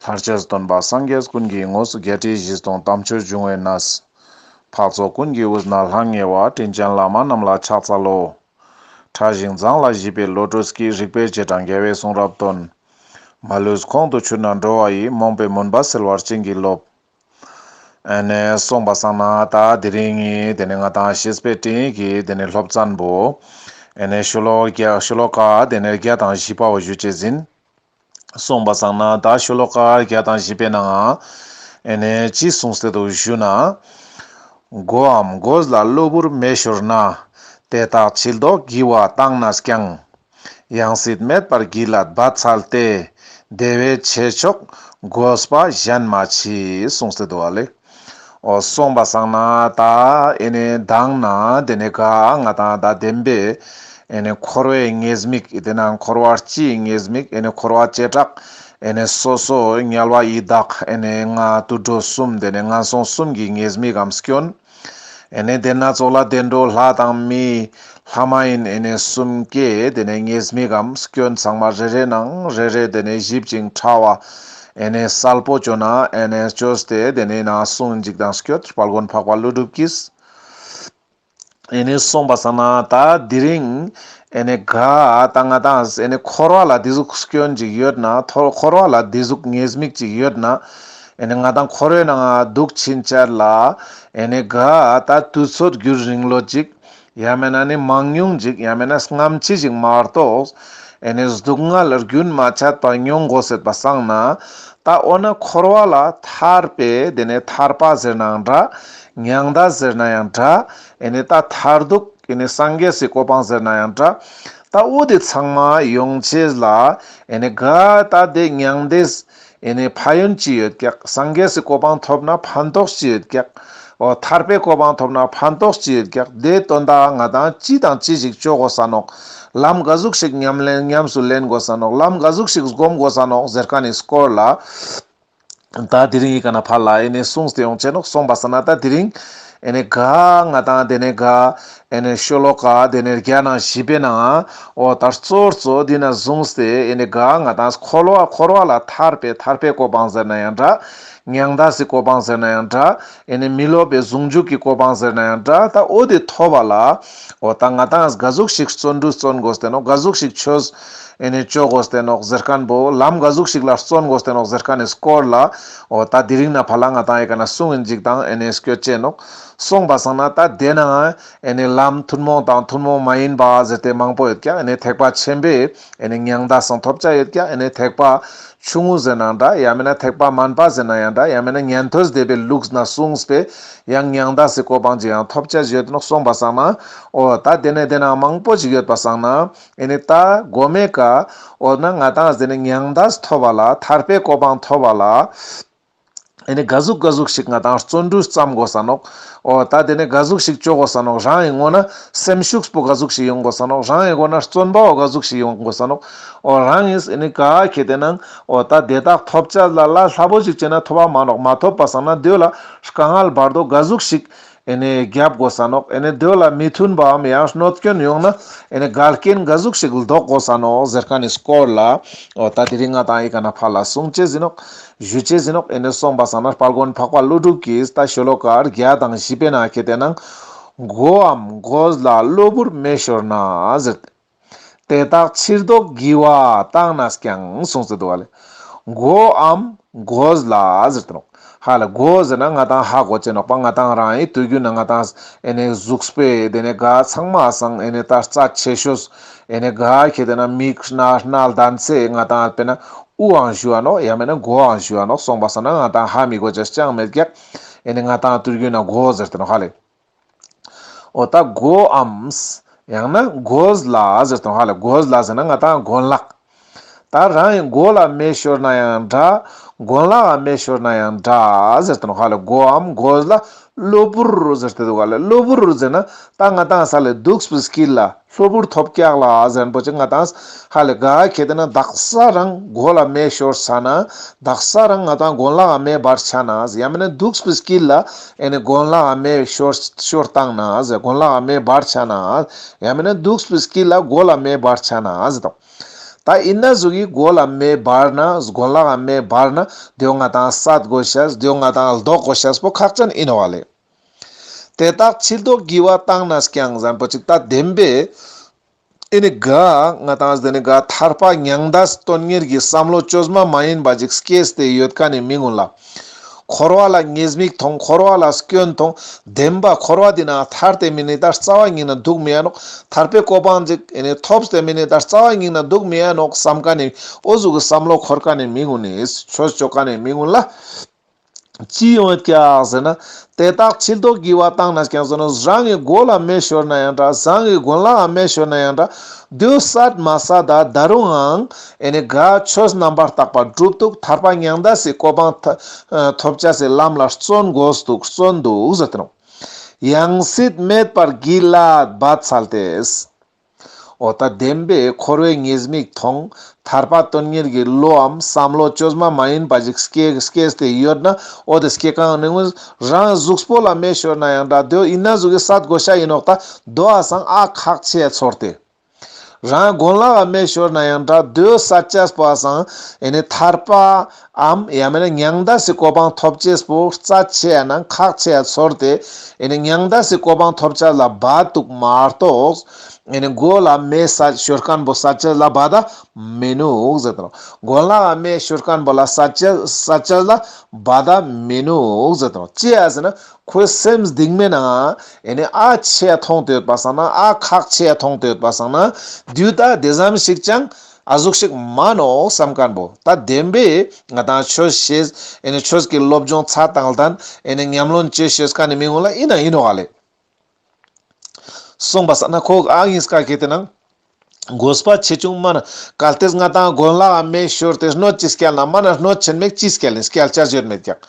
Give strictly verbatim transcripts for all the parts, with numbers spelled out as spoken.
ཐར་ཅེས་སྟོན་པ་སངས་རྒྱས་ཀུན་གྱི་ངོས་སུ། བརྒྱད་ཁྲི་བཞི་སྟོང་དམ་ཆོས་འབྱུང་བའི་གནས། འཕགས་ཚོགས་ཀུན་གྱི་དབུས་ན་ལྷང་ངེ་བ། དྲིན་ཅན་བླ་མ་རྣམས་ལ་ཕྱག་འཚལ་ལོ། ཕྲ་ཞིང་མཛངས་ལ་བཞད་པའི་བློ་གྲོས་ཀྱིས། རིག་པའི་རྗེས་འབྲང་རྒྱལ་བའི་གསུང་རབ་སྟོན། མ་ལུས་ཁོང་དུ་ཆུད་ན་འགྲོ་བ་ཡི། རྨོངས་པའི་མུན་པ་སེལ་བར་བྱིན་གྱིས་རློབས། ཨེ་ནེ་སོང་པ་སང་ན་ད་དེ་རིང་ངི་དེ་ནེ་ང་དང་བཤེས་པའི་སྤྲིངས་ཡིག་གི་དེ་ནེ་སློབ་ཚན་པོ་ཨེ་ནེ་ཤོ་ལོ་ཀ་ཤོ་ལོ་ཀ་དེ་ནེ་བརྒྱ་དང་བཞི་པ་བོ་ཞུ་ཅེས་ཨིན། སོང་པ་སང་ན་ད་ཤོ་ལོ་ཀ་བརྒྱ་དང་བཞི་པའི་ནང་ཨེ་ནེ་ཅི་གསུངས་ཏེ་འདུག་ཞུ་ན། མགོའམ་གོས་ལ་གློ་བུར་མེ་ཤོར་ན། དེ་དག་ཕྱིར་བཟློག་བགྱི་བ་བཏང་ནས་ཀྱང་། ཡང་སྲིད་མེད་པར་གྱིས་ལ་འབད་འཚལ་ཏེ། དེ་བས་ཆོས་མཆོག་གོས་པ་གཞན་མ་མཆིས། གསུངས་ཏེ་འདུག་པ་ལེ། འོ་སོང་པ་སང་ན་ད་ཨེ་ནེ་མདང་ནེ་དེ་ནེ་ག་ང་དང་ད་བདེན་པའི་ཨེ་ནེ་འཁོར་བའི་ཉེས་དམིགས་དེ་ནེ་འཁོར་བ་སྤྱིའི་ཉེས་དམིགས་ཨེ་ནེ་འཁོར་བ་བྱེ་བྲག་ཨེ་ནེ་སོ་སོ་དམྱལ་བ་ཡི་དྭགས་ཨེ་ནེ་ང་དུད་འགྲོ་གསུམ་དེ་ནེ་ངན་སོང་གསུམ་གྱི་ཉེས་དམིགས་གམ་སྐྱོན། ཨེ་ནེ་དེ་ནེ་ཙོགས་ལ་བདེ་འགྲོ་ལྷ་དང་མི་ལྷ་མ་ཡིན་ཨེ་ནེ་གསུམ་ཀའི་དེ་ནེ་ཉེས་དམིགས་གམ་སྐྱོན་ཚང་མ་རེ་རེ་ནང་རེ་རེ་དེ་ནེ་ཞིབ་ཅིང་ཕྲ་བ་ཨེ་ནེ་གསལ་པོ་ཅོ་ན་ཨེ་ནེ་ཅོས་ཏེ་དེ་ནེ་ནང་གསུང་ཅིག་དང་སྐྱོད་དཔལ་མགོན་འཕགས་པ་ཀླུ་སྒྲུབ་ཀྱིས། ཨེ་ནེ་སོང་པ་སང་ན་ད་དེ་རིང་ཨེ་ནེ་ག་ད་ང་དང་ཨེ་ནེ་འཁོར་བ་ལ་དེ་ཟུག་སྐྱོན་ཅིག་ཡོད་ན་ཐོ་འཁོར་བ་ལ་དེ་ཟུག་ཉེས་དམིགས་ཅིག་ཡོད་ན་ཨེ་ནེ་ང་དང་འཁོར་བའི་ནང་ང་འདུག་ཕྱིན་ཆད་ལ་ཨེ་ནེ་ག་ད་དུས་ཚོད་རྒྱུན་རིང་ལོ་ཅིག་ཡང་མེད་ན་ནི་མང་ཉུང་ཅིག་ཡང་མེད་ན་སྔ་ཕྱི་ཅིག་མ་གཏོགས་ཨེ་ནེ་སྡུག་བསྔལ་རྒྱུན་མ་ཆད་པ་མྱོང་དགོས་ཟེར་པ་སང་ན་ད་འོ་ན་འཁོར་བ་ལ་ཐར་པའི་དེ་ནེ་ཐར་པ་ཟེར་ནའང་འདྲ། མྱང་འདས་ཟེར་ན་ཡང་འདྲ། ཨེ་ནེ་ད་མཐར་ཐུག་ཨེ་ནེ་སངས་རྒྱས་སི་གོ་འཕང་ཟེར་ན་ཡང་འདྲ། ད་འོ་དེ་ཚང་མ་ཡོང་ཅེས་ལ་ཨེ་ནེ་ག་ད་དེ་མྱང་འདས་ཨེ་ནེ་ཕན་ཡོན་ཅི་ཡོད་ཀྱག། སངས་རྒྱས་སི་གོ་འཕང་ཐོབ་ན་ཕན་ཐོགས་ཅི་ཡོད་ཀྱག། འོ་ཐར་པའི་གོ་འཕང་ཐོབ་ན་ཕན་ཐོགས་ཅི་ཡོད་ཀྱག། དེ་དོན་དག་ང་དང་ཅི་དང་ཅི་ཞིག་ཅོ་དགོས་ས་ནོག། ལམ་ག་ཟུག་ཞིག་ཉམས་ལེན་ཉམས་སུ་ལེན་དགོས་ས་ནོག། ལམ་ག་ཟུག་ཞིག་སྒོམ་དགོས་ས་ནོག་ཟེར་ཁན་ནི་སྐོར་ལ། ད་དེ་རིང་ངི་ཀ་ནེ་ཕར་ལ་ཨེ་ནེ་གསུངས་ཏེ་ཡོང་ཅེས་ནོག། སོང་པ་སང་ན་ད་དེ་རིང་ཨེ་ནེ་ག་ང་དང་དེ་ནེ་ག་ཨེ་ནེ་ཤོ་ལོ་ཀ་དེ་ནེ་བརྒྱ་དང་བཞི་པའི་ནང་འོ་ད་གཙོ་གཙོ་དེ་ནེ་བཟུང་སྟེ་ཨེ་ནེ་ག་ང་དང་འཁོར་བ་འཁོར་བ་ལ་ཐར་པའི་ཐར་པའི་གོ་འཕང་ཟེར་ན་ཡང་འདྲ། མྱང་འདས་སི་གོ་འཕང་ཟེར་ན་ཡང་འདྲ། ཨེ་ནེ་མི་སློབ་པའི་ཟུང་འཇུག་གི་གོ་འཕང་ཟེར་ན་ཡང་འདྲ། ད་འོ་དེ་ཐོབ་པ་ལ་འོ་ད་ང་དང་ག་ཟུག་ཞིག་བརྩོན་འགྲུས་བརྩོན་དགོས་ཏེ་ནོག། ག་ཟུག་ཞིག་ཆོས་ཨེ་ནེ་ཅོ་དགོས་ཏེ་ནོག་ཟེར་ཁན་པོ་ལམ་ག་ཟུག་ཞིག་ལ་བརྩོན་དགོས་ཏེ་ནོག་ཟེར་ཁན་ནི་སྐོར་ལ་འོ་ད་དེ་རིང་ནེ་ཕར་ལ་ང་དང་ཨེ་ཀ་ནེ་གསུང་ཨིན་ཅིག་དང་ཨེ་ནེ་སྐྱོད་ཅེས་ནོག། སོང་པ་སང་ན་ད་དེ་ནང་ཨེ་ནེ་ལམ་ཐུན་མོང་དང་ཐུན་མོང་མ་ཡིན་པ་ཟེར་ཏེ་མང་པོ་ཡོད་ཀྱག། ཨེ་ནེ་ཐེག་པ་ཆེན་པོའི་ཨེ་ནེ་མྱང་འདས་སང་ཐོབ་ཅེས་ཡོད་ཀྱག། ཨེ་ནེ་ཐེག་པ་ཆུང་ངུ་ཟེར་ནའང་འདྲ། ཡང་མེད་ན་ཐེག་པ་དམན་པ་ཟེར་ནའང་འདྲ། ཡང་མེད་ན་ཉན་ཐོས་སྡེ་པའི་ལུགས་ནེ་གསུངས་པའི་ཡང་མྱང་འདས་སི་གོ་འཕང་ཅིག་ཡང་ཐོབ་ཅེས་ཡོད་ནོག། སོང་པ་སང་ན་འོ་ད་དེ་ནེ་དེ་ནང་མང་པོ་ཞིག་ཡོད་པ་སང་ན་ཨེ་ནེ་ད་གོ་མའི་ཀ་འོ་ན་ང་དང་དེ་ནེ་མྱང་འདས་ཐོབ་པ་ལ་ཐར་པའི་གོ་འཕང་ཐོབ་པ་ལ་ཨེ་ནེ་ག་ཟུག་ག་ཟུག་ཞིག་ང་དང་བརྩོན་འགྲུས་བརྩམ་དགོས་ས་ནོག། འོ་ད་དེ་ནེ་ག་ཟུག་ཞིག་ཅོ་དགོས་ས་ནོག། རང་ངི་ངོ་ན་སེམས་ཤུགས་པོ་ག་ཟུག་ཞིག་ཡོང་དགོས་ས་ནོག། རང་ངི་ངོ་ན་བརྩོན་པ་བོ་ག་ཟུག་ཞིག་ཡོང་དགོས་ས་ནོག། འོ་རང་ངི་ཨེ་ནེ་ག་ཁེ་ཏེ་ནང་འོ་ད་དེ་དག་ཐོབ་ཅེས་ལ་ལ་སླ་པོ་ཞིག་ཅོས་ན་ཐོབ་པ་མ་ནོག། མ་ཐོབ་པ་སང་ན་དེ་བོ་ལ་དཀའ་ངལ་བར་དོ་ག་ཟུག་ཞིག་ཨེ་ནེ་རྒྱབ་དགོས་ས་ནོག། ཨེ་ནེ་དེ་བོ་ལ་མི་མཐུན་པའམ་ཡང་གནོད་སྐྱོན་ཡོང་ན་ཨེ་ནེ་འགལ་རྐྱེན་ག་ཟུག་ཞིག་ལྡོག་དགོས་ས་ནོག་ཟེར་ཁན་ནི་སྐོར་ལ་འོ་ད་དེ་རིང་ང་དང་ཨེ་ཀ་ནེ་ཕར་ལ་གསུང་ཅེས་ཨིན་ནོག། ཞུ་ཅེས་ཨིན་ནོག། ཨེ་ནེ་སོང་པ་སང་ན་དཔལ་མགོན་འཕགས་པ་ཀླུ་སྒྲུབ་ཀྱིས་ད་ཤོ་ལོ་ཀ་བརྒྱ་དང་བཞི་པའི་ནང་ཁེ་ཏེ་ནང་མགོའམ་གོས་ལ་གློ་བུར་མེ་ཤོར་ན་ཟེར་ཏེ། དེ་དག་ཕྱིར་བཟློག་བགྱི་བ་བཏང་ནས་ཀྱང་གསུངས་ཏེ་འདུག་པ་ལེ། མགོའམ་གོས་ལ་ཟེར་ཏེ་ནོག། ཧ་ལ་གོས་ཟེར་ན་ང་དང་ཧ་གོ་ཅེས་ནོག་པ། ང་དང་རང་ངི་དུས་རྒྱུན་ནེ་ང་དང་ཨེ་ནེ་གཟུགས་པོའི་དེ་ནེ་ག་ཚང་མ་སང་ཨེ་ནེ་ད་རྩ་ཆེ་ཤོས་ཨེ་ནེ་ག་ཁེ་ཏེ་ནང་མིག་སྣ་སྣ་ལྡན་ཚེ་ང་དང་དཔེར་ན་དབུའང་ཞུ་བ་ནོག། ཡང་མེད་ན་མགོའང་ཞུ་བ་ནོག། སོང་པ་སང་ན་ང་དང་ཧ་མི་གོ་ཅེས་ཅང་མེད་ཀྱག། ཨེ་ནེ་ང་དང་དུས་རྒྱུན་ནེ་གོས་ཟེར་ཏེ་ནོག་ཧ་ལེ། འོ་ད་མགོའམ་ཡང་ན་གོས་ལ་ཟེར་ཏེ་ནོག་ཧ་ལེ། གོས་ལ་ཟེར་ན་ང་དང་གོན་ལག། ད་རང་ངི་མགོ་ལ་མེ་ཤོར་ནའང་འདྲ། གོན་ལག་ལ་མེ་ཤོར་ནའང་འདྲ་ཟེར་ཏེ་ནོག་ཧ་ལེ། མགོའམ་གོས་ལ་གློ་བུར་ཟེར་ཏེ་འདུག་ག་ལེ། གློ་བུར་ཟེར་ན་ད་ང་དང་ས་ལེ་འདུག་པའི་དཀྱིལ་ལ་གློ་བུར་ཐོབ་ཀྱག་ལ་ཟེར་ན་པོ་ཅིག་ང་དང་ཧ་ལེ་ག་ཁེ་ཏེ་ནང་དག་ས་རང་མགོ་ལ་མེ་ཤོར་ཆ་ན་དག་ས་རང་ང་དང་གོན་ལག་ལ་མེ་འབར་ཆ་ན་ཡང་མེད་ན་འདུག་པའི་དཀྱིལ་ལ་ཨེ་ནེ་གོན་ལག་ལ་མེ་ཤོར་ཤོར་བཏང་ན་ཟེར། གོན་ལག་ལ་མེ་འབར་ཆ་ན་ཡང་མེད་ན་འདུག་པའི་དཀྱིལ་ལ་མགོ་ལ་མེ་འབར་ཆ་ན་ཟེར་དང་། ད་ཨིན་ན་ཟུག་གི་མགོ་ལ་མེ་འབར་ན་གོན་ལག་ག་མེ་འབར་ན་དེའོ་ང་དང་སད་གོས་ཤེས་དེའོ་ང་དང་ལྡོག་གོས་ཤེས་པོ་ཁག་ཅན་ཨིན་ནོག་ལེ། དེ་དག་ཕྱིར་ལྡོག་བགྱི་བ་བཏང་ནས་ཀྱང་ཟེར་པོ་ཅིག་ད་བདེན་པས། ཨེ་ནི་ག་ང་དང་དེ་ནི་ག་ཐར་པ་མྱང་འདས་དོན་གཉེར་གྱི་བསམ་བློ་བཅོས་མ་མ་ཡིན་པ་ཅིག་སྐྱེས་ཏེ་ཡོད་མཁན་ནི་མི་ཀུན་ལ། འཁོར་བ་ལ་ཉེས་དམིགས་མཐོང་། འཁོར་བ་ལ་སྐྱོན་མཐོང་། བདེན་པ་འཁོར་བ་འདི་ན་ཐར་ཏེ་མི་ནི་ད་རྩ་བ་ཉིད་ན་འདུག་མི་ཡ་ནོག་ཐར་པའི་གོ་འཕང་ཅིག་ཨེ་ནི་ཐོབ་སྟེ་མི་ནི་ད་རྩ་བ་ཉིད་ན་འདུག་མི་ཡ་ནོག་བསམ་མཁན་ནི་འོ་ཟུག་གི་བསམ་བློ་འཁོར་མཁན་ནི་མི་ཀུན་ནི་ཆོས་བཅོ་མཁན་ནི་མི་ཀུན་ལ། ཅི་ཡོང་ཡོད་ཀྱག་ཟེར་ན། དེ་དག་ཕྱིར་ལྡོག་བགྱི་བ་བཏང་ནས་ཀྱང་ཟེར་ན་རང་གི་མགོ་ལ་མེ་ཤོར་ན་ཡང་འདྲ། རང་གི་གོན་ལག་ལ་མེ་ཤོར་ན་ཡང་འདྲ། དེའོ་སད་མ་སད་ད་ད་རུང་ཨང་ཨེ་ནི་ག་ཆོས་རྣམ་པར་དག་པ་སྒྲུབ་འདུག་ཐར་པ་མྱང་འདས་སི་གོ་འཕང་ཐོབ་ཅེས་སི་ལམ་ལ་བརྩོན་དགོས་འདུག་བརྩོན་འདུག་ཟེར་ཏེ་ནོག་ཡང་སྲིད་མེད་པར་བགྱིད་སླད་འབད་འཚལ་ཏེ། འོ་ད་བདེན་པས་འཁོར་བའི་ཉེས་དམིགས་མཐོང་། ཐར་པ་དོན་གཉེར་གྱི་བློའམ་བསམ་བློ་བཅོས་མ་མ་ཡིན་པ་ཞིག་སྐྱེ་སྐྱེས་ཏེ་ཡོད་ན་འོ་དེ་སྐྱེ་གང་ནི་རང་གཟུགས་པོ་ལ་མེ་ཤོར་ན་ཡང་འདྲ་དེའོ་ཨིན་ན་ཟུག་གི་སད་གོས་ཤེས་ཨིན་ནོག་ད་དོ་ཨ་སང་ཨ་ཁག་ཆེ་ཚོར་ཏེ། རང་གོན་ལག་ག་མེ་ཤོར་ན་ཡང་འདྲ་དེའོ་སད་ཅེས་པོ་ཨ་སང་ཨེ་ནི་ཐར་པའམ་ཡང་མེད་ན་མྱང་འདས་སི་གོ་འཕང་ཐོབ་ཅེས་པོ་རྩ་ཆེ་ཡ་ན་ཁག་ཆེ་ཡ་ཚོར་ཏེ་ཨེ་ནི་མྱང་འདས་སི་གོ་འཕང་ཐོབ་ཅེས་ལ་འབད་འདུག་མ་གཏོགས། ཨེ་ནི་མགོ་ལ་མེ་སད་ཤོར་མཁན་པོ་སད་ཅེས་ལ་འབད་ད་མི་ནུག་ཟེར་ཏེ་ནོག་གོན་ལག་ག་མེ་ཤོར་མཁན་པོ་ལ་སད་ཅེས་སད་ཅེས་ལ་འབད་ད་མི་ནུག་ཟེར་ཏེ་ནོག་ཅི་ཡ་ཟེར་ན་ཁོའི་སེམས་གཏིང་མའི་ནང་ཨེ་ནི་ཨ་ཆེ་ཡ་མཐོང་སྟེ་ཡོད་པ་སང་ན་ཨ་ཁག་ཆེ་ཡ་མཐོང་སྟེ་ཡོད་པ་སང་ན་དུས་ད་དེ་ཙམ་ཞིག་ཅང་ཨ་ཟུག་ཞིག་མ་ནོག་བསམ་མཁན་པོ་ད་བདེན་པས་ང་དང་ཆོས་ཤེས་ཨེ་ནི་ཆོས་ཀྱི་སློབ་སྦྱོང་ཚར་བཏང་ལྡན་ཨེ་ནི་ཉམས་ལེན་བཅོས་ཤེས་མཁན་ནི་མི་ཀུན་ལ་ཨིན་ན་ཨིན་ནོག་ལེ། སོང་པ་སང་ན་ཁོ་ཨ་ཨིན་སྐད་ཁེ་ཏེ་ན། དགོས་པ་ཆེ་ཆུང་མ་ན་གལ་ཏེ་ང་དང་གོན་ལག་ག་མེ་ཤོར་ཏེ་སྣོད་ཅི་སྐྱལ་ན་མ་ན་སྣོད་ཆེན་མེད་ཅི་སྐྱལ་ནི་སྐྱལ་ཅེས་ཡོད་མེད་ཀྱག་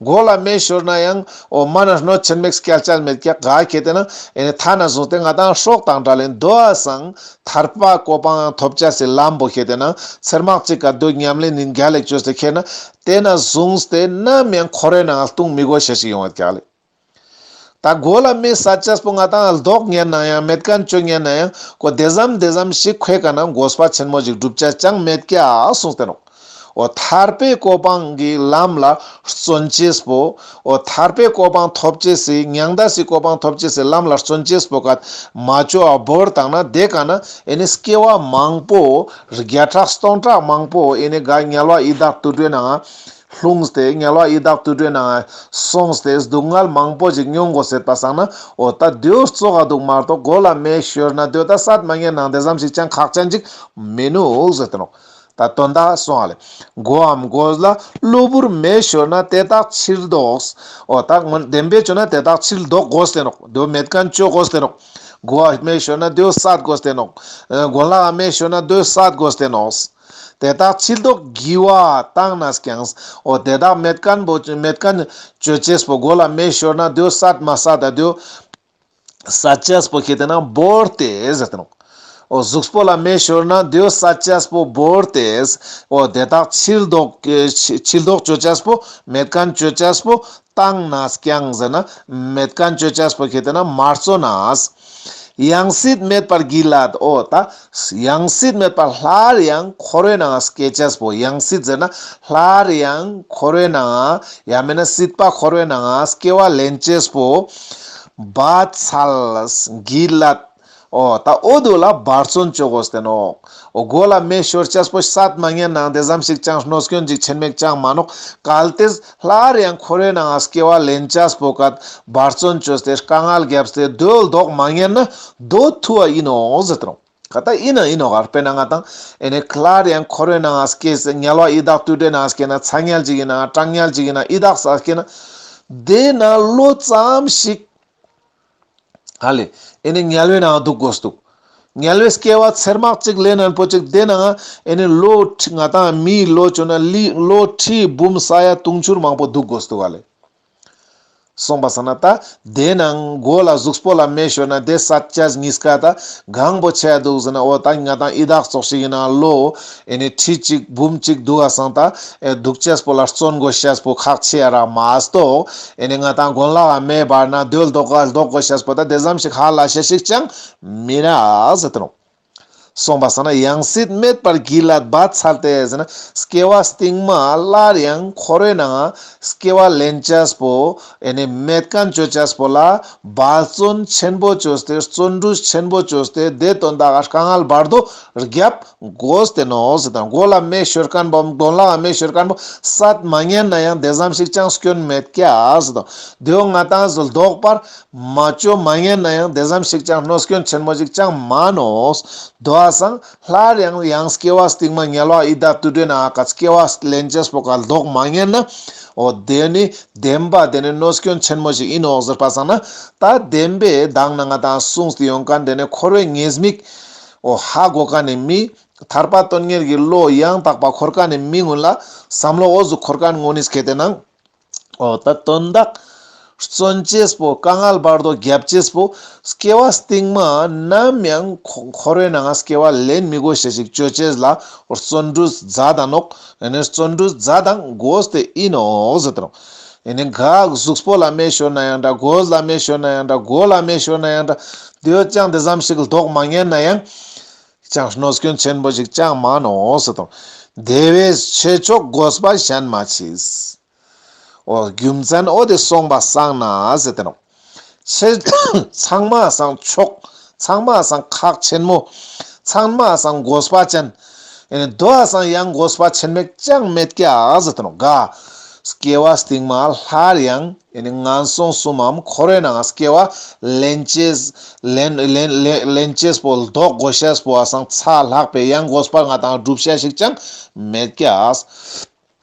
མགོ་ལ་མེ་ཤོར་ན་ཡང་འོ་མ་ན་སྣོད་ཆེན་མེད་སྐྱལ་ཅེས་མེད་ཀྱག་ག་ཁེ་ཏེ་ན་ཨེ་ནི་ཐ་ན་བཟུང་སྟེ་ང་དང་སྲོག་དང་བྲལ་ལེན་དོ་ཨ་སང་ཐར་པ་གོ་འཕང་ཐོབ་ཅེས་སི་ལམ་པོ་ཁེ་ཏེ་ན་ཚེར་མག་ཅིག་ག་དོ་ཉམས་ལེན་ནི་རྒྱལ་ལེགས་བཅོས་ཏེ་ཁེ་ན་དེ་ན་བཟུང་སྟེ་ནམ་ཡང་འཁོར་བའི་ནང་ལྟུང་མི་དགོས་ཤེས་ཤིག་ཡོང་བ་ཀྱག་ལེ། ད་མགོ་ལ་མེ་སད་ཅེས་པོ་ང་དང་ལྡོག་ཉན་ན་ཡང་མེད་མཁན་བཅོ་ཉན་ན་ཡང་ཁོ་དེ་ཙམ་དེ་ཙམ་ཞིག་ཁོའི་ཀ་ན་དགོས་པ་ཆེན་མོ་ཞིག་སྒྲུབ་ཅེས་ཅང་མེད་ཀྱག་གསུངས་ཏེ་ནོག་འོ་ཐར་པའི་གོ་འཕང་གི་ལམ་ལ་བརྩོན་ཅེས་པོ། འོ་ཐར་པའི་གོ་འཕང་ཐོབ་ཅེས་སི་མྱང་འདས་སི་གོ་འཕང་ཐོབ་ཅེས་སི་ལམ་ལ་བརྩོན་ཅེས་པོ་ཀ་མ་བཅོ་བ་བོར་བཏང་ན་དེ་ཀ་ན་ཨེ་ནི་སྐྱེ་བ་མང་པོ་བརྒྱ་ཕྲག་སྟོང་ཕྲག་མང་པོ་ཨེ་ནི་ག་དམྱལ་བ་ཡི་དྭགས་དུད་འགྲོའི་ནང་ལྷུང་སྟེ་དམྱལ་བ་ཡི་དྭགས་དུད་འགྲོའི་ནང་སོང་སྟེ་སྡུག་བསྔལ་མང་པོ་ཞིག་མྱོང་དགོས་ཟེར་པ་སང་ན་འོ་ད་དེའོ་ཙོགས་ག་འདུག་མ་གཏོགས་མགོ་ལ་མེ་ཤོར་ན་དེའོ་ད་སད་མ་ཉན་ནང་དེ་ཙམ་ཞིག་ཅང་ཁག་ཅན་ཅིག་མི་ནུག་ཟེར་ཏེ་ནོག་ད་དོན་དག་སོང་ཨ་ལེ། མགོའམ་གོས་ལ་གློ་བུར་མེ་ཤོར་ན་དེ་དག་ཕྱིར་ལྡོག་འོ་ད་ངོ་བདེན་པའི་བཅོས་ན་དེ་དག་ཕྱིར་ལྡོག་དགོས་ཏེ་ནོག་དེའོ་མེད་མཁན་བཅོ་དགོས་ཏེ་ནོག་མགོ་ལ་མེ་ཤོར་ན་དེའོ་སད་དགོས་ཏེ་ནོག་གོན་ལག་ག་མེ་ཤོར་ན་དེའོ་སད་དགོས་ཏེ་ནོག་དེ་དག་ཕྱིར་ལྡོག་བགྱི་བ་བཏང་ནས་ཀྱང་། འོ་དེ་དག་མེད་མཁན་པོ་མེད་མཁན་བཅོ་ཅེས་པོ་མགོ་ལ་མེ་ཤོར་ན་དེའོ་སད་མ་སད་ད་དེའོ་སད་ཅེས་པོ་ཁེ་ཏེ་ན་བོར་ཏེ་ཟེར་ཏེ་ནོག་འོ་གཟུགས་པོ་ལ་མེ་ཤོར་ན་དེའོ་སད་ཅེས་པོ་བོར་ཏེ། འོ་དེ་དག་ཕྱིར་ལྡོག་ཕྱིར་ལྡོག་བཅོ་ཅེས་པོ་མེད་མཁན་བཅོ་ཅེས་པོ་བཏང་ནས་ཀྱང་ཟེར་ན་མེད་མཁན་བཅོ་ཅེས་པོ་ཁེ་ཏེ་ན་མ་བརྩོན་ནས། ཡང་སྲིད་མེད་པར་བགྱིད་སླད། འོ་ད་ཡང་སྲིད་མེད་པར་སླར་ཡང་འཁོར་བའི་ནང་སྐྱེ་ཅེས་པོ། ཡང་སྲིད་ཟེར་ན་སླར་ཡང་འཁོར་བའི་ནང་ཡང་མེད་ན་སྲིད་པ་འཁོར་བའི་ནང་སྐྱེ་བ་ལེན་ཅེས་པོ་འབད་འཚལ་བགྱིད་སླད། འོ་ད་འོ་དེ་ལ་འབད་བརྩོན་བཅོ་དགོས་ཏེ་ནོག་འོ་མགོ་ལ་མེ་ཤོར་ཅེས་པོ་སད་མ་ཉན་ནང་དེ་ཙམ་ཞིག་ཅང་གནོད་སྐྱོན་ཅིག་ཆེན་མེད་ཅང་མ་ནོག་གལ་ཏེ་སླར་ཡང་འཁོར་བའི་ནང་སྐྱེ་བ་ལེན་ཅེས་པོ་ཀ་འབད་བརྩོན་བཅོས་ཏེ་དཀའ་ངལ་བརྒྱབ་སྟེ་དེའོ་ལྡོག་མ་ཉན་ན་དེའོ་ཐུ་བ་ཨིན་ནོག་ཟེར་ཏེ་ནོག་ག་ད་ཨིན་ན་ཨིན་ནོག་ག་དཔེར་ན་ང་དང་ཨེ་ནི་སླར་ཡང་འཁོར་བའི་ནང་སྐྱེས་ཏེ་དམྱལ་བ་ཡི་དྭགས་དུད་འགྲོའི་ནང་སྐྱེས་ན་ཚ་དམྱལ་ཅིག་ཡིན་ན་གྲང་དམྱལ་ཅིག་ཡིན་ན་ཡི་དྭགས་ས་སྐྱེས་ན་དེ་ན་ལོ་ཙམ་ཞིག་ཧ་ལེ། ཨེ་ནི་དམྱལ་བའི་ནང་འདུག་དགོས་འདུག་དམྱལ་བའི་སྐྱེ་བ་ཚེར་མག་ཅིག་ལེན་ན་པོ་ཅིག་དེ་ནང་ཨེ་ནི་ལོ་ཁྲི་ང་དང་མིའི་ལོ་བཅོ་ན་ལི་ལོ་ཁྲི་འབུམ་ས་ཡ་དུང་ཕྱུར་མང་པོ་འདུག་དགོས་འདུག་ཧ་ལེ། སོང་པ་སང་ན་ད་དེ་ནང་མགོ་ལ་གཟུགས་པོ་ལ་མེ་ཤོར་ན་དེ་སད་ཅེས་གཉིས་ཀ་ད་གང་པོ་ཆེ་འདུག་ཟེར་ན། འོ་ད་ང་དང་ཡི་དྭགས་ཙོགས་ཤིག་ཡིན་ན་ལོ་ཨེ་ནི་ཁྲི་གཅིག་འབུམ་གཅིག་འདུག་ག་སང་ད་ཨེ་འདུག་ཅེས་པོ་ལ་བརྩོན་དགོས་ཤེས་པོ་ཁག་ཆེ་ར་མ་གཏོགས། ཨེ་ནི་ང་དང་གོན་ལག་ག་མེ་འབར་ན་དེའོ་ལྡོག་ག་ལྡོག་དགོས་ཤེས་པོ་ད་དེ་ཙམ་ཞིག་ཧ་ལས་ཤེས་ཤིག་ཅང་མི་ན་ཟེར་ཏེ་ནོག་གསུངས་པ་སང་ན་ཡང་སྲིད་མེད་པར་གྱིས་ལ་འབད་ཚར་ཏེ་ཟེར་ན། སྐྱེ་བ་སྟིང་མ་སླར་ཡང་འཁོར་བའི་ནང་སྐྱེ་བ་ལེན་ཅེས་པོ་ཨེ་ནི་མེད་མཁན་ཅོ་ཅེས་པོ་ལ་འབད་བརྩོན་ཆེན་པོ་ཅོས་ཏེ་བརྩོན་འགྲུས་ཆེན་པོ་ཅོས་ཏེ་དེ་དོན་དག་ག་དཀའ་ངལ་བར་དོ་རྒྱབ་དགོས་ཏེ་ནོག་ཟེར་དང་། མགོ་ལ་མེ་ཤོར་མཁན་པོ་གདོང་ལ་མེ་ཤོར་མཁན་པོ་སད་མ་ཉན་ན་ཡང་དེ་ཙམ་ཞིག་ཅང་སྐྱོན་མེད་ཀྱག་ཟེར་དང་། དེའོ་ང་ཏང་ཟོ་ལྡོག་པར་མ་ཅོ་མ་ཉན་ན་ཡང་དེ་ཙམ་ཞིག་ཅང་གནོད་སྐྱོན་ཆེན་མོ་ཞིག་ཅང་མ་ནོག། དོ་བ་སང་སླར་ཡང་ཡང་སྐྱེ་བ་སྟིང་མ་དམྱལ་བ་ཡི་དྭགས་དུད་འགྲོའི་ནང་ང་སྐྱེ་བ་ལེན་ཅེས་པོ་ག་ལྡོག་མ་ཉན་ན། འོ་དེ་ནི་བདེན་པ་དེ་ནི་གནོད་སྐྱོན་ཆེན་མོ་ཞིག་ཨིན་ནོག་ཟེར་པ་སང་ན། ད་བདེན་པའི་མདང་ནང་ང་ཏང་གསུངས་ཏེ་ཡོང་མཁན་དེ་ནི་འཁོར་བའི་ཉེས་དམིགས་འོ་ཧ་གོ་མཁན་ནི་མི། ཐར་པ་དོན་གཉེར་གྱི་བློ་ཡང་དག་པ་འཁོར་མཁན་ནི་མི་ཀུན་ལ་བསམ་བློ་འོ་ཟུག་འཁོར་མཁན་ངོ་ནི་སྐད་དེ་ནང་། འོ་ད་དོན་དག་བརྩོན་ཅེས་པོ་དཀའ་ངལ་བར་དོ་རྒྱབ་ཅེས་པོ་སྐྱེ་བ་སྟིང་མ་ནམ་ཡང་འཁོ་འཁོར་བའི་ནང་སྐྱེ་བ་ལེན་མི་དགོས་ཤེས་ཤིག་ཅོ་ཅེས་ལ་བརྩོན་འགྲུས་མཛད་དང་ནོག། ཨེ་ནི་བརྩོན་འགྲུས་མཛད་དང་དགོས་ཏེ་ཨིན་ནོག་ཟེར་ཏེ་ནོག། ཨེ་ནི་ག་གཟུགས་པོ་ལ་མེ་ཤོར་ན་ཡང་འདྲ། གོས་ལ་མེ་ཤོར་ན་ཡང་འདྲ། མགོ་ལ་མེ་ཤོར་ན་ཡང་འདྲ། དེའོ་ཅང་དེ་ཙམ་ཞིག་ལྡོག་མ་ཉན་ན་ཡང་ཅང་གནོད་སྐྱོན་ཆེན་པོ་ཞིག་ཅང་མ་ནོག་ཟེར་དང་། དེ་བས་ཆོས་མཆོག་དགོས་པ་གཞན་མ་མཆིས། འོ་རྒྱུ་མཚན་འོ་དེ་སོང་པ་སང་ན་ཟེར་ཏེ་ནོག། ཆོས་ཚང་མ་སང་མཆོག། ཚང་མ་སང་ཁག་ཆེན་མོ། ཚང་མ་སང་དགོས་པ་ཅན། ཨེ་ནི་དོ་བ་སང་ཡང་དགོས་པ་ཆེན་མོ་ཅང་མེད་ཀྱག་ཟེར་ཏེ་ནོག། ག་སྐྱེ་བ་སྟིང་མ་སླར་ཡང་ཨེ་ནི་ངན་སོང་གསུམ་མམ་འཁོར་བའི་ནང་སྐྱེ་བ་ལེན་ཅེས་ལེན་ལེན་ལེན་ལེན་ཅེས་པོ་ལྡོག་དགོས་ཤེས་པོ་བ་སང་ཚ་ལྷག་པའི་ཡང་དགོས་པ་ང་ཏང་སྒྲུབ་ཤེས་ཤིག་ཅང་མེད་ཀྱག།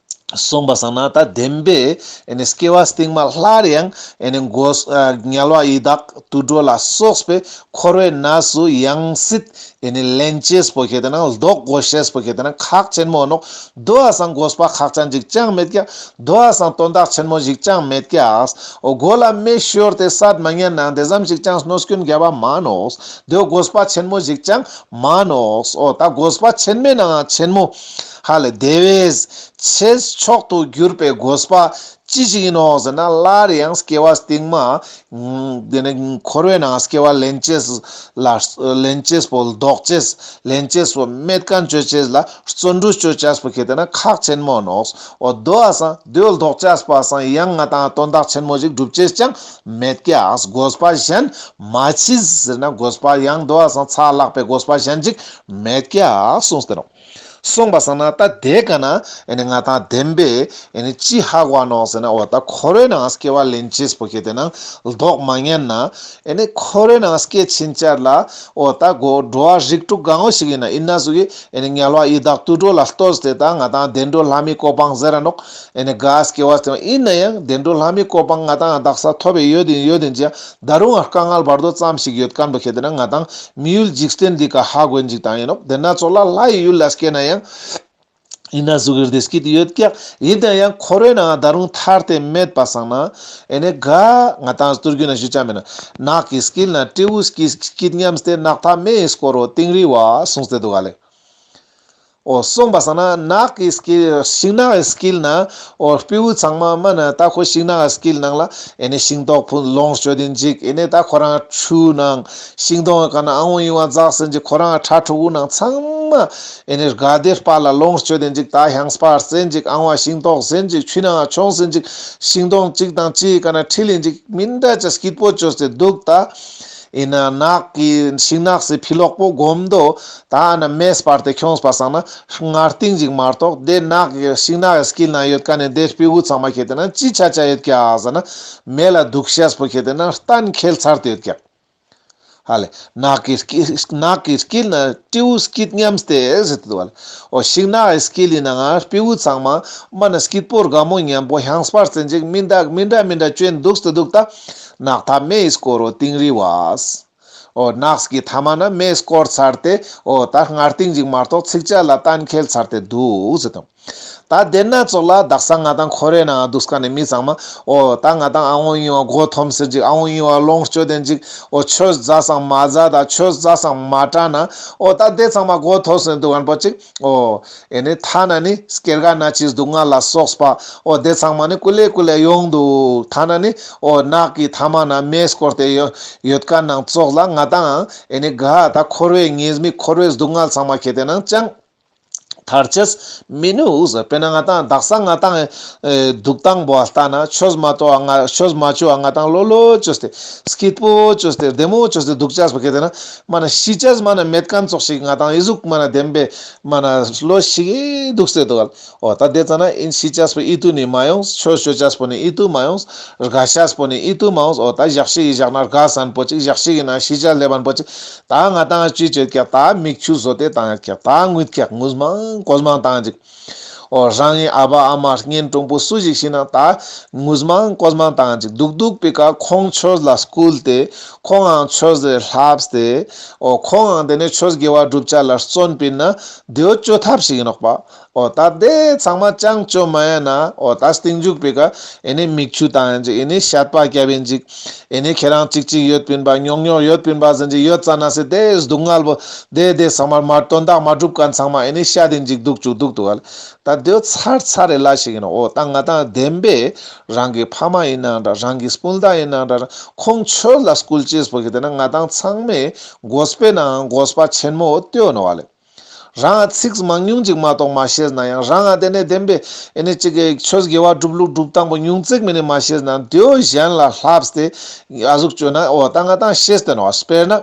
གསུངས་པ་སང་ན་ད་བདེན་པའི་ཨེ་ནི་སྐྱེ་བ་སྟིང་མ་སླར་ཡང་ཨེ་ནི་དགོས་ཨ་དམྱལ་བ་ཡི་དྭགས་དུད་འགྲོ་ལ་སོགས་པའི་འཁོར་བའི་ནང་སུ་ཡང་སྲིད་ཨེ་ནི་ལེན་ཅེས་པོ་ཁེ་ཏེ་ན་ལྡོག་དགོས་ཤེས་པོ་ཁེ་ཏེ་ན་ཁག་ཆེན་མོ་ནོག། དོ་བ་སང་དགོས་པ་ཁག་ཅན་ཞིག་ཅང་མེད་ཀྱག། དོ་བ་སང་དོན་དག་ཆེན་མོ་ཞིག་ཅང་མེད་ཀྱག། འོ་མགོ་ལ་མེ་ཤོར་ཏེ་སད་མ་ཉན་ན་དེ་ཙམ་ཞིག་ཅང་གནོད་སྐྱོན་རྒྱབ་པ་མ་ནོག། དེའོ་དགོས་པ་ཆེན་མོ་ཞིག་ཅང་མ་ནོག། འོ་ད་དགོས་པ་ཆེན་མོའི་ནང་ཆེན་མོ། ཧ་ལེ་དེ་བས་ཆོས་མཆོག་ཏུ་གྱུར་པའི་དགོས་པ་ཅི་ཞིག་ཨིན་ནོག་ཟེར་ན། སླར་ཡང་སྐྱེ་བ་སྟིང་མ་དེ་ནི་འཁོར་བའི་ནང་སྐྱེ་བ་ལེན་ཅེས་ལ་ལེན་ཅེས་པོ་ལྡོག་ཅེས་ལེན་ཅེས་པོ་མེད་མཁན་ཅོ་ཅེས་ལ་བརྩོན་འགྲུས་ཅོ་ཅེས་པོ་ཁེ་ཏེ་ན་ཁག་ཆེན་མོ་ནོག། འོ་དོ་བ་སང་དེའོ་ལྡོག་ཅེས་པ་སང་ཡང་ང་ཏང་དོན་དག་ཆེན་མོ་ཞིག་སྒྲུབ་ཅེས་ཅང་མེད་ཀྱག། དགོས་པ་གཞན་མ་མཆིས་ཟེར་ན་དགོས་པ་ཡང་དོ་བ་སང་ཚ་ལྷག་པའི་དགོས་པ་གཞན་ཞིག་མེད་ཀྱག་གསུངས་ཏེ་ནོག། གསུངས་པ་སང་ན་ད་དེ་ཀ་ན་ཨེ་ནི་ང་ཏང་བདེན་པའི་ཨེ་ནི་ཅི་ཧ་གོ་ནོག་ཟེར་ན། འོ་ད་འཁོར་བའི་ནང་སྐྱེ་བ་ལེན་ཅེས་པོ་ཁེ་ཏེ་ན་ལྡོག་མ་ཉན་ན་ཨེ་ནི་འཁོར་བའི་ནང་སྐྱེ་ཕྱིན་ཆད་ལ་འོ་ད་གོ་འགྲོ་བ་རིགས་དྲུག་གང་བོ་ཞིག་ཨིན་ན་ཨིན་ན་ཟུག་གི་ཨེ་ནི་དམྱལ་བ་ཡི་དྭགས་དུད་འགྲོ་ལ་ལྟོས་ཏེ་ད་ང་ཏང་བདེ་འགྲོ་ལྷ་མིའི་གོ་འཕང་ཟེར་ར་ནོག། ཨེ་ནི་ག་སྐྱེ་བ་སྟེ་ཨིན་ན་ཡང་བདེ་འགྲོ་ལྷ་མིའི་གོ་འཕང་ང་ཏང་དག་ས་ཐོབ་པའི་ཡོད་ཨིན་ཡོད་ཨིན་ཅི་ཡང་ད་རུང་ང་དཀའ་ངལ་བར་དོ་ཙམ་ཞིག་ཡོད་མཁན་པོ་ཁེ་ཏེ་ན་ང་ཏང་མི་ཡུལ་འཇིག་རྟེན་འདི་ཀ་ཧ་གོ་ཨིན་ཅིག་ཏང་ཨིན་ནོག། དེ་ན་ཙོགས་ལ་ལྷ་ཡི་ཡུལ་ལ་སྐྱེ་ན་ཡང་ཨིན་ན་ཟུག་གི་རེ་སྐྱིད་ཡོད་ཀྱག། ཨིན་ན་ཡང་འཁོར་བའི་ནང་ད་རུང་ཐར་ཏེ་མེད་པ་སང་ན་ཨེ་ནི་ག་ང་ཏང་སྟོད་རྒྱུད་ན་ཞུ་ཅེས་མེད་ན། ནགས་ཀྱི་དཀྱིལ་ན་སྤྲེའུ་སྐྱིད་སྐྱིད་སྙམ་སྟེ། ནགས་མཐའ་མེ་ཡིས་བསྐོར་རོ་དིང་རི་བ། གསུངས་ཏེ་འདུག་ག་ལེ། འོ་གསུངས་པ་སང་ན་ནགས་ཀྱི་དཀྱིལ་ཤིང་ནགས་ཀྱི་དཀྱིལ་ན་འོ་སྤྲེའུ་ཚང་མ་མ་ན་ད་ཁོ་ཤིང་ནགས་ཀྱི་དཀྱིལ་ནང་ལ་ཨེ་ནི་ཤིང་ཏོག་ཕུ་ལོངས་སྤྱོད་དེ་ཅིག། ཨེ་ནི་ད་ཁོ་རང་ཆུ་ནང་ཤིང་སྡོང་གི་ཀ་ན་ཨང་བ་ཡིན་བ་འཛག་སེན་ཅིག། ཁོ་རང་ཁྲ་ཕྲུ་གུ་ནང་ཚང་མ་ཨེ་ནི་དགའ་བདེ་དཔལ་ལ་ལོངས་སྤྱོད་དེ་ཅིག། ད་ཧང་སྤར་སེན་ཅིག། ཨང་བ་ཤིང་ཏོག་སེན་ཅིག། ཆུ་ནང་མཆོངས་སེན་ཅིག། ཤིང་སྡོང་ཅིག་དང་ཅིག་གི་ཀ་ན་ཁྲིད་ལེན་ཅིག། མི་འདྲ་ཅིག་སྐྱིད་པོ་བཅོས་ཏེ་འདུག་ད། ཨིན་ན་ནགས་ཀྱི་ཤིང་ནགས་སི་ཕི་ལོག་པོ་སྒོམ་དོ། ད་ཨ་ན་མེ་སྤར་ཏེ་ཁྱོངས་པ་སང་ན་སྔར་སྟིང་ཅིག་མ་གཏོགས་དེ་ནགས་ཀྱི་ཤིང་ནགས་ཀྱི་དཀྱིལ་ན་ཡོད་མཁན་ནི་དེ་སྤྲེའུ་ཚང་མ་ཁེ་ཏེ་ན་ཅི་ཆ་ཆ་ཡོད་ཀྱག་ཟེར་ན་མེ་ལ་དུག་ཤེས་པོ་ཁེ་ཏེ་ན་གཏན་འཁེལ་ཚར་ཏེ་ཡོད་ཀྱག། ཧ་ལེ། ནགས་ཀྱི་དཀྱིལ་ནགས་ཀྱི་དཀྱིལ་ན་སྤྲེའུ་སྐྱིད་སྙམ་སྟེ་ཟེར་ཏེ་འདུག་པ་ལེ། འོ་ཤིང་ནགས་ཀྱི་དཀྱིལ་ཡིན་ན་ང་སྤྲེའུ་ཚང་མ་མ་ན་སྐྱིད་པོ་དགའ་མོ་ཉམ་པོ་ཧང་སྤར་སེན་ཅིག། མི་འདྲ་མི་འདྲ་མི་འདྲ་བཅོས་འདུག་སྟེ་འདུག་ད། ནགས་མཐའ་མེ་ཡིས་བསྐོར་རོ་དིང་རི་བ། འོ་ནགས་ཀྱི་མཐའ་མ་ན་མེས་བསྐོར་ཚར་ཏེ་འོ་ད་སྔར་སྟིང་ཅིག་མ་གཏོགས་ཚིག་ཆ་ལ་གཏན་འཁེལ་ཚར་ཏེ་འདུག་ཟེར་དང་། ད་དེ་ན་ཙོགས་ལ་དག་ས་ང་དང་འཁོར་བའི་ནང་འདུག་མཁན་ནི་མི་ཚང་མ་འོ་ད་ང་དང་ཨ་འོ་ཡིན་བ་མགོ་འཐོམས་སེ་ཅིག་ཨ་འོ་ཡིན་བ་ལོངས་སྤྱོད་དེན་ཅིག་འོ་ཆོས་ཟ་སང་མ་ཟ་ད་ཆོས་ཟ་སང་མ་དྲག་ན་འོ་ད་དེ་ཚང་མ་མགོ་འཐོམས་སེ་འདུག་མཁན་པོ་ཅིག་འོ་ཨེ་ནི་ཐ་ན་ནི་སྐྱེ་རྒ་ན་འཆིའི་སྡུག་བསྔལ་ལ་སོགས་པ་འོ་དེ་ཚང་མ་ནི་ཀུ་ལེ་ཀུ་ལེ་ཡོང་འདུག་ཐ་ན་ནི་འོ་ནགས་ཀྱི་མཐའ་མ་ན་མེ་སྐོར་ཏེ་ཡོད་མཁན་ནང་ཙོགས་ལ་ང་དང་ཨེ་ནི་ག་ད་འཁོར་བའི་ཉེས་དམིགས་འཁོར་བའི་སྡུག་བསྔལ་ཚང་མ་ཁྱེར་ཏེ་ནང་ཅང་ཐར་ཅེས་མི་ནུག་ཟེར། དཔེར་ན་ང་དང་དག་ས་ང་དང་ཨེ་འདུག་སྟངས་པོ་ལྟ་ན་ཆོས་མ་ཏོ་ང་ཆོས་མ་ཅོ་ང་དང་ལོ་ལོ་ཅོས་ཏེ་སྐྱིད་པོ་ཅོས་ཏེ་བདེ་མོ་ཅོས་ཏེ་འདུག་ཅེས་པོ་ཁྱེར་ཏེ་ན་མ་ན་ཤི་ཅེས་མ་ན་མེད་མཁན་ཙོགས་ཤིག་ང་དང་ཨི་ཟུག་མ་ན་བདེན་པའི་མ་ན་ལོ་ཤི་གི་འདུག་སྟེ་འདུག་ག་ལེ། འོ་ད་དེ་ཙ་ན་ཨིན་ཤི་ཅེས་པོ་ཨི་ཏུ་ནི་མ་ཡོང་། ཆོས་ཅོ་ཅེས་པོ་ནི་ཨི་ཏུ་མ་ཡོང་། དགའ་ཅེས་པོ་ནི་ཨི་ཏུ་མ་ཡོང་། འོ་ད་ཞག་ཤིག་གི་ཞག་ན་དགའ་སན་པོ་ཅིག་ཞག་ཤིག་གི་ན་ཤི་ཅེས་ལེབ་བན་པོ་ཅིག་ད་ང་དང་ཅི་ཅོ་ཀྱག་ད་མིག་ཆུ་བཟོ་སྟེ་བཏང་ཀྱག་ད་ངུས་ཀྱག་ངུས་མང་ཀོས་མང་བཏང་ཅིག་འོ་རང་གི་ཨ་བ་ཨ་མ་གཉེན་དྲུང་པོ་སུ་ཞིག་ཤི་ན་ད་ངུས་མང་ཀོས་མང་བཏང་ཅིག་འདུག་འདུག་པའི་ཀ་ཁོང་ཆོས་ལ་སྐུལ་ཏེ་ཁོང་ང་ཆོས་ལ་ལྷབས་ཏེ་འོ་ཁོང་ང་དེ་ནས་ཆོས་དགེ་བ་སྒྲུབ་ཅེས་ལ་བརྩོན་པིན་ན་དེའོ་ཅོ་ཐབས་ཤིག་ཡིན་ནོག་པ། འོ་ད་དེ་ཚང་མ་ཅང་ཅོ་མ་ཡ་ན་འོ་ད་སྟིང་འཇུག་པའི་ཀ་ཨེ་ནི་མིག་ཆུ་བཏང་ཡིན་ཅིག་ཨེ་ནི་བཤད་པ་རྒྱབ་ཡིན་ཅིག་ཨེ་ནི་ཁྱེད་རང་ཅིག་ཅིག་ཡོད་པིན་པ་ཉོག་ཉོག་ཡོད་པིན་པ་ཟེར་ཅིག་ཡོད་ཙ་ན་སེ་དེ་སྡུག་བསྔལ་པོ་དེ་དེ་ཚང་མ་མ་དོན་དག་མ་སྒྲུབ་མཁན་ཚང་མ་ཨེ་ནི་བཤད་ཡིན་ཅིག་འདུག་ཅུག་འདུག་འདུག་ག་ལེ། ད་དེའོ་ཚར་ཚར་རེ་ལ་ཞིག་ཡིན་ནོག་འོ་ད་ང་དང་བདེན་པའི་རང་གི་ཕ་མ་ཡིན་ནའང་འདྲ་རང་གི་སྤུན་ཟླ་ཡིན་ནའང་འདྲ་ཁོང་ཆོས་ལ་སྐུལ་ཅེས་པོ་གི་དེ་ན་ང་དང་ཚང་མས་དགོས་པའི་ནང་དགོས་པ་ཆེན་མོ་ལྟོས་ནོག་ག་ལེ། རང་ཚིག་མང་ཉུང་ཅིག་མ་གཏོགས་མ་ཤེས་ན་ཡང་རང་ང་དེ་ནས་བདེན་པའི་ཨེ་ནི་ཅིག་གི་ཆོས་དགེ་བ་སྒྲུབ་ལུགས་སྒྲུབ་སྟངས་པོ་ཉུང་ཙིག་མིན་ནི་མ་ཤེས་ན་དེའོ་གཞན་ལ་ལྷབས་ཏེ་ཨ་ཟུག་ཅོས་ན་འོ་ད་ང་དང་ཤེས་ཏེ་ནོག་དཔེར་ན་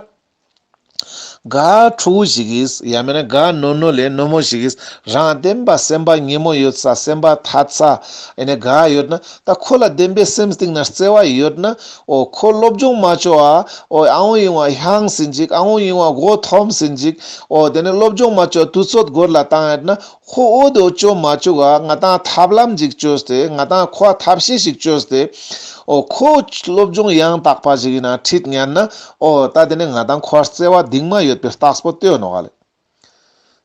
ག་ཕྲུ་གུ་ཞིག་གིས་ཡང་མིན་ན་ག་ནོ་ནོ་ལེ་ནོ་མོ་ཞིག་གིས་རང་བདེན་པ་སེམས་པ་ཉེ་མོ་ཡོད་ས་སེམས་པ་ཐད་ས་ཨེ་ནི་ག་ཡོད་ན་ད་ཁོ་ལ་བདེན་པའི་སེམས་གཏིང་ན་བརྩེ་བ་ཡོད་ན། འོ་ཁོ་སློབ་སྦྱོང་མ་ཅོ་བ། འོ་ཨ་འོ་ཡིན་བ་ཧང་སིན་ཅིག་ཨ་འོ་ཡིན་བ་མགོ་འཐོམ་སིན་ཅིག་འོ་དེ་ནས་སློབ་སྦྱོང་མ་ཅོ་དུས་ཚོད་འགོར་ལ་བཏང་ཡོད་ན་ཁོ་འོ་དེ་ཅོ་མ་ཅུག་ག་ང་དང་ཐབས་ལམ་ཅིག་ཅོས་ཏེ་ང་དང་ཁོ་ཐབས་ཤེས་ཤིག་ཅོས་ཏེ། འོ་ཁོ་སློབ་སྦྱོང་ཡང་དག་པ་ཞིག་ཡིན་ན་ཁྲིད་ཉན་ན་འོ་ད་དེ་ནས་ང་དང་ཁོ་བརྩེ་བ་གདིང་མ་ཡོད་པའི་རྟགས་པོ་ལྟོས་ནོག་ག་ལེ།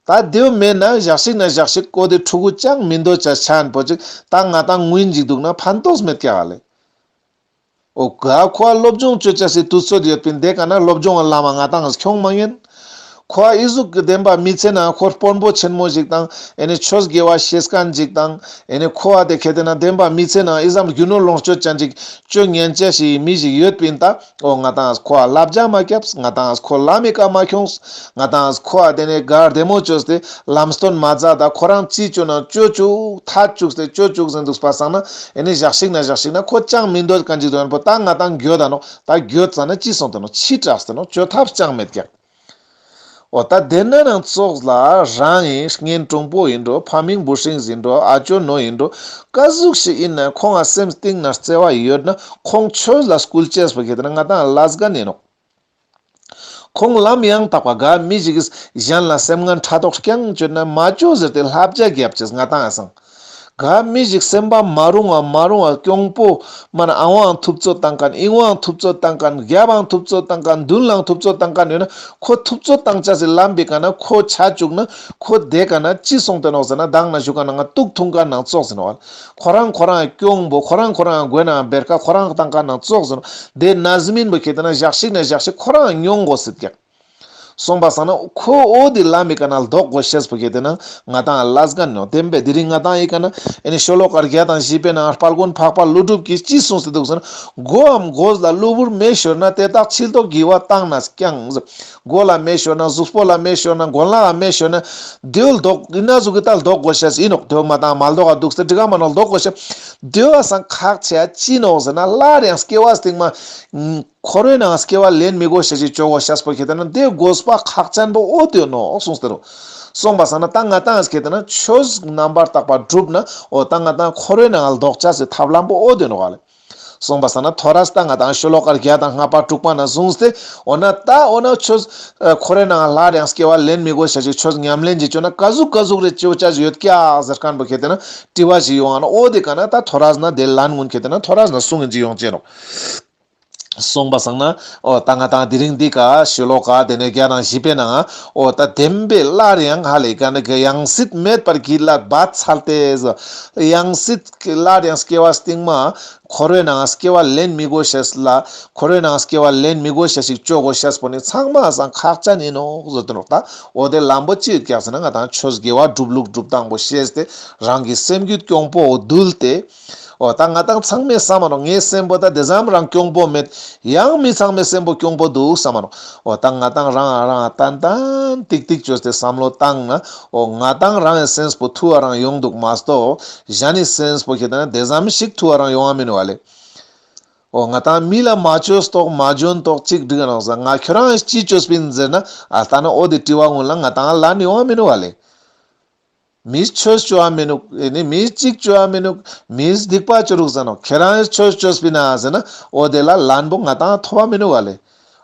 ད་དེའོ་མེད་ན་ཞག་ཞིག་ན་ཞག་ཞིག་ཀོ་དེ་ཕྲུ་གུ་ཅང་མི་འདོད་ཆ་ཆ་ཡིན་པོ་ཅིག་ད་ང་དང་ངུ་ཡིན་ཅིག་འདུག་ན་ཕན་ཐོགས་མེད་ཀྱག་ག་ལེ། འོ་ག་ཁོ་སློབ་སྦྱོང་ཅོ་ཅེས་སི་དུས་ཚོད་ཡོད་པིན་དེ་ག་ན་སློབ་སྦྱོང་ལ་མ་ང་དང་ཁྱོང་མ་ཉན། ཁོ་ཨི་ཟུག་གི་བདེན་པ་མི་ཚེ་ན་ཁོ་དཔོན་པོ་ཆེན་མོ་ཞིག་དང་ཨེ་ནི་ཆོས་དགེ་བ་ཤེས་མཁན་ཞིག་དང་ཨེ་ནི་ཁོ་ཨ་དེ་ཁེ་དེ་ན་བདེན་པ་མི་ཚེ་ན་ཨི་ཙམ་རྒྱུ་ནོར་ལོངས་སྤྱོད་ཅན་ཞིག་ཅོ་ཉན་ཅེས་ཤིག་མི་ཞིག་ཡོད་པིན་ད། འོ་ང་དང་ཁོ་ལ་བརྒྱ་མ་བརྒྱབ། ང་དང་ཁོ་ལ་མི་ཀ་མ་ཁྱོངས། ང་དང་ཁོ་དེ་ནས་གར་བདེ་མོ་ཅོས་ཏེ་ལམ་སྟོན་མ་མཛད་ད་ཁོ་རང་ཅི་ཅོ་ན་ཅོ་ཅུག་ཐད་ཅུག་སྟེ་ཅོ་ཅུག་ཟེར་འདུག་པ་སང་ན་ཨེ་ནི་ཞག་ཞིག་ན་ཞག་ཞིག་ན་ཁོ་ཅང་མི་འདོད་མཁན་ཅིག་འདུག་ཡིན་པོ་ད་ང་དང་འགྱོད་ད་ནོག་ད་འགྱོད་ཙ་ན་ཅི་སོང་ཏེ་ནོག་ཕྱི་དྲགས་ཏེ་ནོག་ཅོ་ཐབས་ཅང་མེད་ཀྱག་འོ་ད་དེ་ན་ནང་ཙོགས་ལ་རང་ཡིན་གཉེན་དྲུང་པོ་ཡིན་འགྲོ་ཕ་མིང་བུ་སྲིང་ཡིན་འགྲོ་ཨ་ཅོ་ནོ་ཡིན་འགྲོ་ཀ་ཟུག་ཞིག་ཡིན་ན་ཁོང་ང་སེམས་གཏིང་ན་བརྩེ་བ་ཡོད་ན་ཁོང་ཆོས་ལ་སྐུལ་ཅེས་པོ་ཁེ་དེ་ན་ང་དང་ལས་འགན་ཡིན་ནོག་ཁོང་ལམ་ཡང་དག་པ་ག་མི་ཞིག་གིས་གཞན་ལ་སེམས་ངན་ཕྲག་དོག་རྐྱང་བཅོས་ན་མ་ཅོ་ཟེར་ཏེ་བསླབ་བྱ་རྒྱབ་ཅེས་ང་དང་ཨ་སང་། ག་མི་ཞིག་སེམས་པ་མ་རུང་བ་མ་རུང་བ་གྱོང་པོ་མ་ན་ཨ་བའང་ཐུབ་ཚོད་བཏང་མཁན་ཨི་བའང་ཐུབ་ཚོད་བཏང་མཁན་རྒྱབ་བའང་ཐུབ་ཚོད་བཏང་མཁན་མདུན་ལའང་ཐུབ་ཚོད་བཏང་མཁན་ཡོད་ན་ཁོ་ཐུབ་ཚོད་བཏང་ཅེས་སི་ལམ་པའི་ཀ་ན་ཁོ་ཆ་བཅུག་ན་ཁོ་དེ་ཀ་ན་ཅི་སོང་སྟེ་ནོག་ཟེར་ན་མདང་ན་ཞུ་མཁན་ནང་ང་དུག་འཐུང་མཁན་ནང་ཙོགས་ཟེར་ནོག་ཁོ་རང་ཁོ་རང་གྱོང་པོ་ཁོ་རང་ཁོ་རང་མགོའི་ནང་བེར་ཀ་ཁོ་རང་བཏང་མཁན་ནང་ཙོགས་ཟེར་ནོག་དེ་ན་ཟི་མིན་པོ་ཁེ་དེ་ན་ཞག་ཞིག་ན་ཞག་ཞིག་ཁོ་རང་མྱོང་དགོས་སྲིད་ཀྱག་སོང་པ་སང་ན་ཁོ་འོ་དེ་ལམ་མི་ཀ་ན་ལྡོག་དགོས་ཤེས་པོ་ཁེ་དེ་ན་ང་དང་ལས་འགན་ནོག་བདེན་པའི་དེ་རིང་ང་དང་ཨི་ཀ་ན་ཨེ་ནི་ཤོ་ལོ་ཀ་བརྒྱ་དང་བཞི་པའི་ནང་དཔལ་མགོན་འཕགས་པ་ཀླུ་སྒྲུབ་ཀྱིས་ཅི་གསུངས་ཏེ་འདུག་ཟེར་ན་མགོའམ་མགོ་ལ་གློ་བུར་མེ་ཤོར་ན་དེ་དག་ཕྱིར་ལྡོག་གི་བ་བཏང་ན་ཀྱང་། མགོ་ལ་མེ་ཤོར་ན་གཟུགས་པོ་ལ་མེ་ཤོར་ན་མགོ་ལ་མེ་ཤོར་ན་དེའོ་ལྡོག་ཨི་ན་ཟུག་གི་ད་ལྡོག་དགོས་ཤེས་ཨིན་ནོག་དེའོ་མ་དང་མ་ལྡོག་ག་འདུག་སྟེ་འགྲིག་ག་མ་ནོག་ལྡོག་དགོས་ཤེས། དེའོ་སང་ཁག་ཆེ་ཅི་ནོག་ཟེར་ན་སླར་ཡང་སྐྱེ་བ་སྟིང་མ་འཁོར་བའི་ནང་སྐྱེ་བ་ལེན་མི་དགོས་ཤེས་ཅིག་ཅོ་དགོས་ཤེས་པོ་ཁེ་དེ་ན་དེ་དགོས་པ་ཁག་ཅན་པོ་འོ་དེ་ནོག་གསུངས་ཏེ་རུ། སོང་པ་སང་ན་ད་ང་དང་ཁེ་དེ་ན་ཆོས་རྣམ་པར་དག་པ་སྒྲུབ་ན་འོ་ད་ང་དང་འཁོར་བའི་ནང་ལྡོག་ཅེས་སི་ཐབས་ལམ་པོ་འོ་དེ་ནོག་ལེ། སོང་པ་སང་ན་ཐོ་རས་ད་ང་དང་ཤོ་ལོ་ཀ་བརྒྱ་དང་ལྔ་པ་དྲུག་པ་ན་བཟུང་སྟེ་འོ་ན་ད་འོ་ན་ཆོས་ཨ་འཁོར་བའི་ནང་སླར་ཡང་སྐྱེ་བ་ལེན་མི་དགོས་ཤེས་ཅིག་ཆོས་ཉམས་ལེན་ཅིག་ཅོ་ན་ཀ་ཟུག་ཀ་ཟུག་རེ་ཅོ་ཅེས་ཡོད་ཀྱག་ཟེར་མཁན་པོ་ཁེ་དེ་ན་དྲི་བ་ཞིག་ཡོང་ང་ན་འོ་དེ་ཀ་ན་ད་ཐོ་རས་ན་དེ་ལན་གུན་ཁེ་དེ་ན་ཐོ་རས་ན་གསུང་གིན་ཅིག་ཡོང་ཅེས་ནོག་སོང་པ་སང་ན་འོ་ད་ང་ཏང་དེ་རིང་འདི་ཀ་ཤོ་ལོ་ཀ་དེ་ནས་བརྒྱ་དང་བཞི་པའི་ནང་འོ་ད་བདེན་པའི་སླར་ཡང་ཧ་ལེ་ཀ་ནི་ཀ་ཡང་སྲིད་མེད་པར་གྱིས་ལ་བད་ཚལ་ཏེ་ཟེར། ཡང་སྲིད་སླར་ཡང་སྐྱེ་བ་སྟིང་མ་འཁོར་བའི་ནང་སྐྱེ་བ་ལེན་མི་དགོས་ཤེས་ལ་འཁོར་བའི་ནང་སྐྱེ་བ་ལེན་མི་དགོས་ཤེས་ཤིག་བཅོ་དགོས་ཤེས་པོ་ནི་ཚང་མ་སང་ཁག་ཅན་ཡིན་ནོག་ཟེར་དུ་ནོག་ད། འོ་དེ་ལམ་པོ་ཅི་ཡོད་ཀྱག་ཟེར་ན་ང་ཏང་ཆོས་དགེ་བ་སྒྲུབ་ལུགས་སྒྲུབ་སྟངས་པོ་ཤེས་ཏེ་རང་གི་སེམས་རྒྱུད་གྱོང་པོ་འདུལ་ཏེ། འོ་ད་ང་ཏང་ཚང་མས་བསམ་མ་ནོག་ངའི་སེམས་པོ་ད་དེ་ཙམ་རང་གྱོང་པོ་མེད། ཡང་མི་ཚང་མའི་སེམས་པོ་གྱོང་པོ་འདུག་བསམ་མ་ནོག་འོ་ད་ང་ཏང་རང་རང་ཏན་ཏན་ཏིག་ཏིག་བཅོས་ཏེ་བསམ་བློ་བཏང་ན་འོ་ང་ཏང་རང་གི་སེམས་པོ་ཐུ་བ་རང་ཡོང་འདུག་མ་གཏོགས་གཞན་ནི་སེམས་པོ་ཁྱེད་ན་དེ་ཙམ་ཞིག་ཐུ་བ་རང་ཡོང་བ་མིན་ནོག་ལེ། འོ་ང་ཏང་མི་ལ་མ་བཅོས་ཏོག་མ་འཇོན་ཏོག་ཅིག་འགྲིག་ནོག་ཟེར་ང་ཁྱོད་རང་ཅི་བཅོས་པིན་ཟེར་ན་ཨ་ལྟ་ན་འོ་དེ་དྲི་བ་ཀུན་ལ་ང་ཏང་ལན་ཡོང་བ་མིན་ནོག་ལེ། མིས་ཆོས་བཅོ་བ་མི་ནུག་ཨེ་ནི་མིས་གཅིག་བཅོ་བ་མི་ནུག་མིས་སྡིག་པ་བཅོ་རུག་ཟེར་ནོག་ཁྱེད་རང་ཆོས་བཅོས་པིན་ན་ཟེར་ན་འོ་དེ་ལ་ལན་པོ་ང་ཏང་ཐོབ་བ་མི་ནུག་ག་ལེ།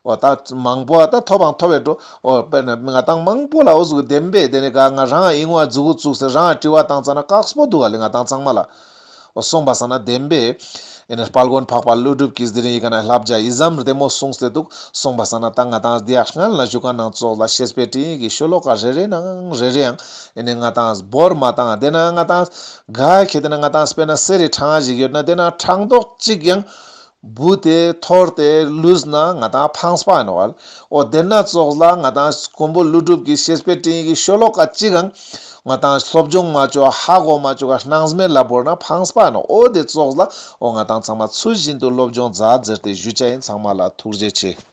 འོ་ད་མང་པོ་ཨ་ད་ཐོབ་བང་ཐོབ་བེ་འགྲོ། འོ་དཔེར་ན་ང་ཏང་མང་པོ་ལ་འོ་ཟུག་བདེན་པས་དེ་ནི་ག་ང་རང་ཨིན་བ་ཟུག་བཙུགས་ཟེར་རང་དྲི་བ་བཏང་ཙ་ན་དཀགས་པོ་འདུག་ག་ལེ་ང་ཏང་ཚང་མ་ལ། འོ་སོང་པ་སང་ན་བདེན་པས། ཨེ་ནི་དཔལ་མགོན་འཕགས་པ་ཀླུ་སྒྲུབ་ཀྱིས་དེ་རིང་ཡི་ག་ན་བསླབ་བྱ་ཡི་ཙམ་བདེ་མོ་གསུངས་ཏེ་འདུག་སོང་པ་སང་ན་ད་ང་ཏང་འདི་ཡག་སྔན་ལ་ཞུ་ཁན་ནང་ཙོགས་ལ་བཤེས་པའི་སྤྲིངས་ཡིག་གི་ཤོ་ལོ་ཀ་རེ་རེ་ནང་རེ་རེ་ཡང་ཨེ་ནི་ང་ཏང་བོར་མ་བཏང་དེ་ན་ང་ཏང་ག་ཁེ་དེ་ན་ང་ཏང་དཔེར་ན་གསེར་རི་ཕྲེང་བ་ཞིག་ཡོད་ན་དེ་ན་ཕྲེང་རྡོག་གཅིག་ཡང་བུ་དེ་ཐོར་ཏེ་ལུས་ན་ང་ཏང་ཕངས་པ་ཨིན་ནོག་ག་ལེ། འོ་དེ་ན་ཙོགས་ལ་ང་ཏང་མགོན་པོ་ཀླུ་སྒྲུབ་ཀྱི་བཤེས་པའི་སྤྲིངས་ཡིག་གི་ཤོ་ལོ་ཀ་གཅིག་ཡང་ང་ཏང་སློབ་སྦྱོང་མ་བཅོ་ཧ་གོ་མ་བཅོ་ག་སྣང་མེད་ལ་བོར་ན་ཕངས་པ་ཨིན་ནོག་འོ་དེ་ཙོགས་ལ་འོ་ང་ཏང་ཚང་མ་ཚུལ་བཞིན་དུ་སློབ་སྦྱོང་མཛད་ཟེར་ཏེ་ཞུ་བྱ་ཡིན། ཚང་མ་ལ་ཐུགས་རྗེ་ཆེ།